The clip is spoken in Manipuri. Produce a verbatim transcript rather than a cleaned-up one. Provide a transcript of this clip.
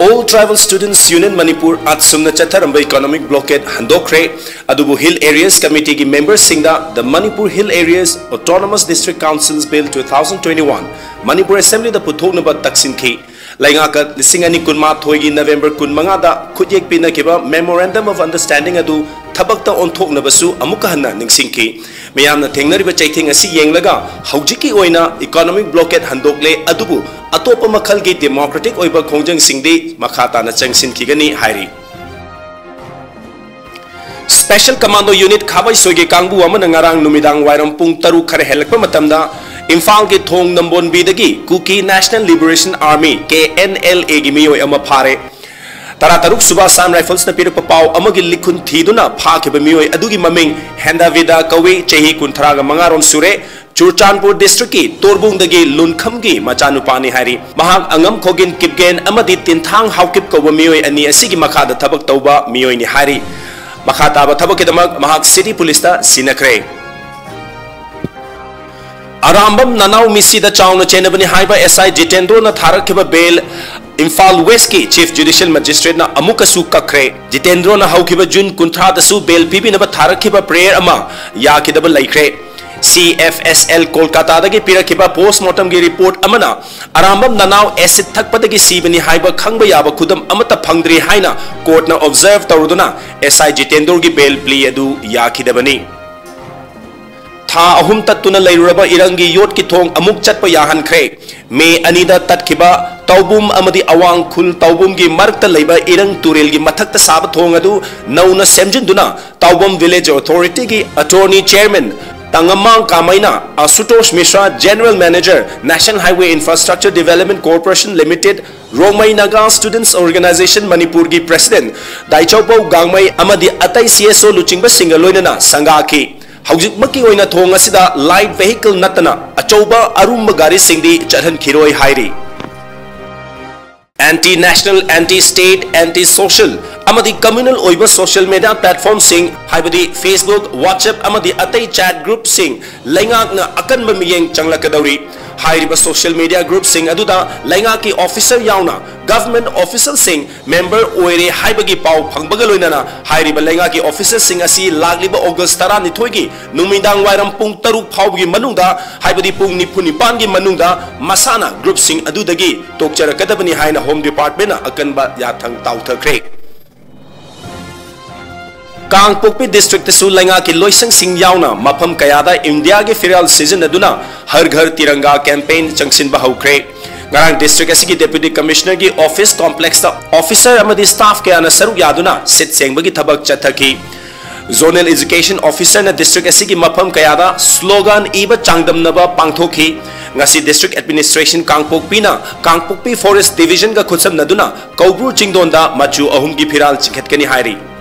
All Tribal Students Union Manipur, ATSUM ꯅ ꯆꯠꯊꯔꯝꯕ economic blockade ꯍꯟꯗꯣꯛꯈ꯭ꯔꯦ꯫ ꯑꯗꯨꯕꯨ Hill Areas Committee ꯒꯤ member ꯁꯤꯡꯗ The Manipur Hill Areas Autonomous District Councils Bill two thousand twenty-one Manipur Assembly ꯗ ꯄꯨꯊꯣꯛꯅꯕ ꯇꯛꯁꯤꯟꯈꯤ꯫ ꯂꯩꯉꯥꯛꯀ ꯂꯤꯁꯤꯡ ꯑꯅꯤ ꯀꯨꯟꯃꯥꯊꯣꯏꯒꯤ November ꯀꯨꯟꯃꯉꯥꯗ ꯈꯨꯠꯌꯦꯛ ꯄꯤꯅꯈꯤꯕ Memorandum of Understanding ꯑꯗꯨ ꯊꯕꯛꯇ ꯑꯣꯟꯊꯣꯛꯅꯕꯁꯨ ꯑꯃꯨꯛꯀ ꯍꯟꯅ ꯅꯤꯡꯁꯤꯡꯈꯤ꯫ ꯃꯤꯌꯥꯝꯅ ꯊꯦꯡꯅꯔꯤꯕ ꯆꯩꯊꯦꯡ ꯑꯁꯤ ꯌꯦꯡꯂꯒ ꯍꯧꯖꯤꯛꯀꯤ ꯑꯣꯏꯅ economic blockade ꯍꯟꯗꯣꯛꯂꯦ, ꯑꯗꯨꯕꯨ ꯑꯇꯣꯞꯄ ꯃꯈꯜꯒꯤ democratic ꯑꯣꯏꯕ ꯈꯣꯡꯖꯪꯁꯤꯡꯗꯤ ꯃꯈꯥ ꯇꯥꯅ ꯆꯪꯁꯤꯟꯈꯤꯒꯅꯤ ꯍꯥꯏꯔꯤ꯫ Special Commando Unit ꯈꯥꯕꯩꯁꯣꯏꯒꯤ ꯀꯥꯡꯕꯨ ꯑꯃꯅ ꯉꯔꯥꯡ ꯅꯨꯃꯤꯗꯥꯡ ꯋꯥꯏꯔꯝ ꯄꯨꯡ ꯇꯔꯨꯛ ꯈꯔ ꯍꯦꯜꯂꯛꯄ ꯃꯇꯝꯗ ꯏꯝꯐꯥꯜꯒꯤ ꯊꯣꯡ ꯅꯝꯕꯣꯟꯕꯤꯗꯒꯤ Kuki National Liberation Army, K N L A ꯒꯤ ꯃꯤꯑꯣꯏ ꯑꯃ ꯐꯥꯔꯦ꯫ ꯇꯔꯥꯇꯔꯨꯛ ꯁꯨꯕ Assam Rifles ꯅ ꯄꯤꯔꯛꯄ ꯄꯥꯎ ꯑꯃꯒꯤ ꯂꯤꯈꯨꯟ ꯊꯤꯗꯨꯅ ꯐꯥꯈꯤꯕ ꯃꯤꯑꯣꯏ ꯑꯗꯨꯒꯤ ꯃꯃꯤꯡ ꯍꯦꯟꯗꯥ ꯕꯤꯗꯥ ꯀꯧꯏ, ꯆꯍꯤ ꯀꯨꯟꯊ꯭ꯔꯥꯒ ꯃꯉꯥ ꯔꯣꯝ ꯁꯨꯔꯦ꯫ ꯆꯨꯔꯆꯥꯟꯄꯨꯔ district ꯀꯤ ꯇꯣꯔꯕꯨꯡꯗꯒꯤ ꯂꯨꯟꯈꯝꯒꯤ ꯃꯆꯥꯅꯨꯄꯥꯅꯤ ꯍꯥꯏꯔꯤ꯫ ꯃꯍꯥꯛ ꯑꯉꯝ ꯈꯣꯒꯤꯟ ꯀꯤꯞꯒꯦꯟ ꯑꯃꯗꯤ ꯇꯤꯟꯊꯥꯡ ꯍꯥꯎꯀꯤꯞ ꯀꯧꯕ ꯃꯤꯑꯣꯏ ꯑꯅꯤ ꯑꯁꯤꯒꯤ ꯃꯈꯥꯗ ꯊꯕꯛ ꯇꯧꯕ ꯃꯤꯑꯣꯏꯅꯤ ꯍꯥꯏꯔꯤ꯫ ꯃꯈꯥ ꯇꯥꯕ ꯊꯕꯛꯀꯤꯗꯃꯛ ꯃꯍꯥꯛ city police ꯇ ꯁꯤꯟꯅꯈ꯭ꯔꯦ꯫ ꯑꯔꯥꯝꯕꯝ ꯅꯅꯥꯎ ꯃꯤꯁꯤꯗ ꯆꯥꯎꯅ ꯆꯦꯟꯅꯕꯅꯤ ꯍꯥꯏꯕ S I ꯖꯤꯇꯦꯟꯗ꯭ꯔꯣꯅ ꯊꯥꯔꯛꯈꯤꯕ bail Imphal West ꯀꯤ Chief Judicial Magistrate ꯅ ꯑꯃꯨꯛꯀꯁꯨ ꯀꯛꯈ꯭ꯔꯦ꯫ ꯖꯤꯇꯦꯟꯗ꯭ꯔꯣꯅ ꯍꯧꯈꯤꯕ June ꯀꯨꯟꯊ꯭ꯔꯥꯗꯁꯨ bail ꯄꯤꯕꯤꯅꯕ ꯊꯥꯔꯛꯈꯤꯕ prayer ꯑꯃ ꯌꯥꯈꯤꯗꯕ ꯂꯩꯈ꯭ꯔꯦ꯫ C F S L ꯀꯣꯜꯀꯥꯇꯥꯗꯒꯤ ꯄꯤꯔꯛꯈꯤꯕ post mortem ꯒꯤ report ꯑꯃꯅ ꯑꯔꯥꯝꯕꯝ ꯅꯅꯥꯎ acid ꯊꯛꯄꯗꯒꯤ ꯁꯤꯕꯅꯤ ꯍꯥꯏꯕ ꯈꯪꯕ ꯌꯥꯕ ꯈꯨꯗꯝ ꯑꯃꯠꯇ ꯐꯪꯗ꯭ꯔꯤ ꯍꯥꯏꯅ court ꯅ observe ꯇꯧꯔꯗꯨꯅ S I ꯖꯤꯇꯦꯟꯗ꯭ꯔꯣꯒꯤ bail plea ꯑꯗꯨ ꯌꯥꯈꯤꯗꯕꯅꯤ꯫ ꯊꯥ ꯑꯍꯨꯝ ꯇꯠꯇꯨꯅ ꯂꯩꯔꯨꯔꯕ ꯏꯔꯪꯒꯤ ꯌꯣꯠꯀꯤ ꯊꯣꯡ ꯑꯃꯨꯛ ꯆꯠꯄ ꯌꯥꯍꯟꯈ꯭ꯔꯦ꯫ May ꯑꯅꯤꯗ ꯇꯠꯈꯤꯕ ꯇꯥꯎꯕꯨꯝ ꯑꯃꯗꯤ ꯑꯋꯥꯡ ꯈꯨꯜ ꯇꯥꯎꯕꯨꯝꯒꯤ ꯃꯔꯛꯇ ꯂꯩꯕ ꯏꯔꯪ ꯇꯨꯔꯦꯜꯒꯤ ꯃꯊꯛꯇ ꯁꯥꯕ ꯊꯣꯡ ꯑꯗꯨ ꯅꯧꯅ ꯁꯦꯝꯖꯤꯟꯗꯨꯅ ꯇꯥꯎꯕꯨꯝ Village Authority ꯒꯤ Attorney Chairman ꯇꯉꯃꯥꯡ ꯀꯥꯃꯩꯅ ꯑꯁꯨꯇꯣꯁ ꯃꯤꯁ꯭ꯔꯥ, General Manager, National Highway Infrastructure Development Corporation Limited, Rongmei Naga Students Organization Manipur ꯒꯤ President ꯗꯥꯏꯆꯧꯄꯧ ꯒꯥꯡꯃꯩ ꯑꯃꯗꯤ ꯑꯇꯩ C S O ꯂꯨꯆꯤꯡꯕꯁꯤꯡꯒ ꯂꯣꯏꯅꯅ ꯁꯪꯒꯥꯈꯤ꯫ ꯍꯧꯖꯤꯛꯃꯛꯀꯤ ꯑꯣꯏꯅ ꯊꯣꯡ ꯑꯁꯤꯗ light vehicle ꯅꯠꯇꯅ ꯑꯆꯧꯕ ꯑꯔꯨꯝꯕ ꯒꯥꯔꯤꯁꯤꯡꯗꯤ ꯆꯠꯍꯟꯈꯤꯔꯣꯏ ꯍꯥꯏꯔꯤ꯫ Anti national, anti state, anti social ꯑꯃꯗꯤ communal ꯑꯣꯏꯕ social media platformꯁꯤꯡ, ꯍꯥꯏꯕꯗꯤ Facebook, WhatsApp ꯑꯃꯗꯤ ꯑꯇꯩ chat groupꯁꯤꯡ ꯂꯩꯉꯥꯛꯅ ꯑꯀꯟꯕ ꯃꯤꯠꯌꯦꯡ ꯆꯪꯂꯛꯀꯗꯧꯔꯤ꯫ ꯍꯥꯏꯔꯤꯕ social media groupꯁꯤꯡ ꯑꯗꯨꯗ ꯂꯩꯉꯥꯛꯀꯤ officer ꯌꯥꯎꯅ government officialꯁꯤꯡ member ꯑꯣꯏꯔꯦ ꯍꯥꯏꯕꯒꯤ ꯄꯥꯎ ꯐꯪꯕꯒ ꯂꯣꯏꯅꯅ ꯍꯥꯏꯔꯤꯕ ꯂꯩꯉꯥꯛꯀꯤ officerꯁꯤꯡ ꯑꯁꯤ ꯂꯥꯛꯂꯤꯕ August ꯇꯔꯥꯅꯤꯊꯣꯏꯒꯤ ꯅꯨꯃꯤꯗꯥꯡ ꯋꯥꯏꯔꯝ ꯄꯨꯡ ꯇꯔꯨꯛ ꯐꯥꯎꯕꯒꯤ ꯃꯅꯨꯡꯗ, ꯍꯥꯏꯕꯗꯤ ꯄꯨꯡ ꯅꯤꯐꯨ ꯅꯤꯄꯥꯟꯒꯤ ꯃꯅꯨꯡꯗ ꯃꯁꯥꯅ groupꯁꯤꯡ ꯑꯗꯨꯗꯒꯤ ꯇꯣꯛꯆꯔꯛꯀꯗꯕꯅꯤ ꯍꯥꯏꯅ Home Departmentꯅ ꯑꯀꯟꯕ ꯌꯥꯊꯪ ꯇꯥꯎꯊꯈ꯭ꯔꯦ꯫ ꯀꯥꯡꯄꯣꯛꯄꯤ districtꯇꯁꯨ ꯂꯩꯉꯥꯛꯀꯤ ꯂꯣꯏꯁꯪꯁꯤꯡ ꯌꯥꯎꯅ ꯃꯐꯝ ꯀꯌꯥꯗ ꯏꯟꯗꯤꯌꯥꯒꯤ ꯐꯤꯔꯥꯜ ꯁꯤꯖꯤꯟꯅꯗꯨꯅ ꯍꯔ ꯘꯔ ꯇꯤꯔꯪꯒꯥ campaign ꯆꯪꯁꯤꯟꯕ ꯍꯧꯈ꯭ꯔꯦ꯫ ꯉꯔꯥꯡ district ꯑꯁꯤꯒꯤ Deputy Commissionerꯒꯤ office complexꯇ officer ꯑꯃꯗꯤ staff ꯀꯌꯥꯅ ꯁꯔꯨꯛ ꯌꯥꯗꯨꯅ ꯁꯤꯠ ꯁꯦꯡꯕꯒꯤ ꯊꯕꯛ ꯆꯠꯊꯈꯤ꯫ Zonal Education Officerꯅ district ꯑꯁꯤꯒꯤ ꯃꯐꯝ ꯀꯌꯥꯗ slogan ꯏꯕ ꯆꯥꯡꯗꯝꯅꯕ ꯄꯥꯡꯊꯣꯛꯈꯤ꯫ ꯉꯁꯤ district administration ꯀꯥꯡꯄꯣꯛꯄꯤꯅ ꯀꯥꯡꯄꯣꯛꯄꯤ Forest Divisionꯒ ꯈꯨꯠꯁꯝꯅꯗꯨꯅ ꯀꯧꯕ꯭ꯔꯨ ꯆꯤꯡꯗꯣꯟꯗ ꯃꯆꯨ ꯑꯍꯨꯝꯒꯤ ꯐꯤꯔꯥꯜ ꯆꯤꯡꯈꯠꯀꯅꯤ ꯍꯥꯏꯔꯤ꯫